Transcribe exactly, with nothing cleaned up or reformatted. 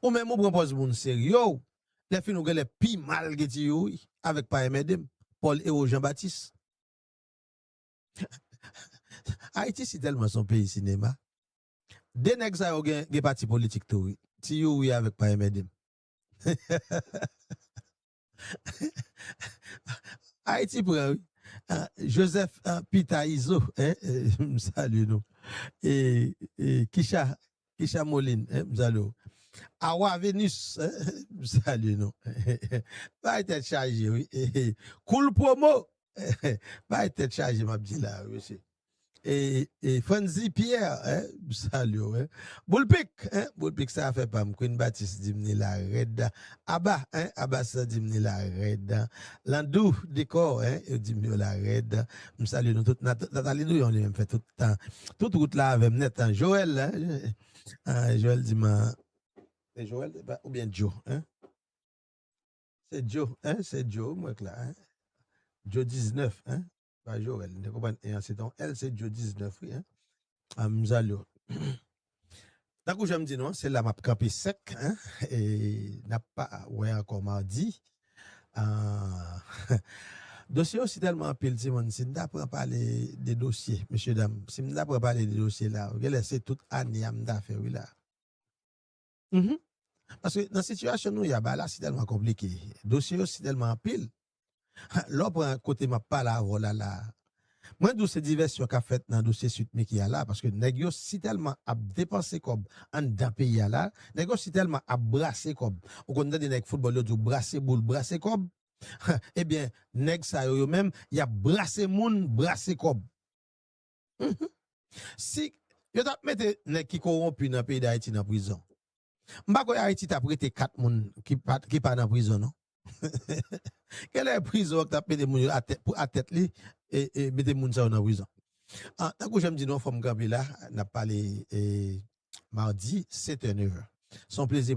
Ou menm ou pran pòz moun serye w, lè fini ou genlè pi mal ke Ti Youri avèk Pa Enmède m, Paul Héro Jean Baptiste. Ayiti si tèlman se yon peyi sinema. De nèg sa yo gen, gen pati politik tou wi. Ti Youri avèk Pa Enmède m. Ayiti pran wi. Ah, Joseph ah, Pita Izo, hein, eh, m salye nou. E, e Kisha, Kisha Molin, hein, m salye w. Awa Venus, hein, m salye nou. Bay tèt chaje wi. Koul Promo. Bay tèt chaje m ap di la wi mesye. E, e Franzi Pierre, hein, m salye w, hein. Boulpik, hein, Boulpik sa fè pa m. Queen Batis di m ni la rèd. Aba, hein, Aba sa di m ni la rèd. Landou Dekò, hein, yo di m yo la rèd. M salye nou tout. Nat- Nathalie Douyon li menm fè tout tan. Tout wout la avè m nèt, hein. Joël, hein, ah, Joël di m, se Joël, se pa- oubyen Joe, hein? Se Joe, hein? Se Joe, mwen k la, hein? Joe diznèf, hein? Pa Joël, nou te konprann en an se t on L, se Joe diznèf, wi, hein? Ah, m salye w. Tankou jan m di nou an, se la m ap kanpe sèk, hein? E n ap pa wè ankò madi. Ah, dosye yo si tèlman anpil, timoun, si n ta pran pale de dosye, mesye dam, si m ta pran pale de dosye la, genlè se tout ane a m ta fè, wi, la. Mhm. Paske nan sitiyasyon nou ye a, bagay la si tèlman konplike. Dosye yo si tèlman anpil. Lè w pran kote m ap pale avè w la, la. Mwen di w se divèsyon k ap fèt nan dosye Sweet Micky a la, paske nèg yo si tèlman ap depanse kòb anndan peyi a la, nèg yo si tèlman ap brase kòb. Ou konn tande nèg foutbòl yo di w brase boul, brase kòb. Ebyen, nèg sa yo, yo menm, y ap brase moun, brase kòb. Mhm. Si yo t ap mete nèg ki kowonpi nan peyi Dayiti nan prizon, m pa kwè Ayiti t ap rete kat moun ki pa, ki pa nan prizon, non. Genlè prizon an ki t ap mete moun yo atè, pou atèt li, e, e mete moun sa yo nan prizon. Ah, tankou jan m di nou, fò m kanpe la, n ap pale e, madi, sèt è, nèf è. Se yon plezi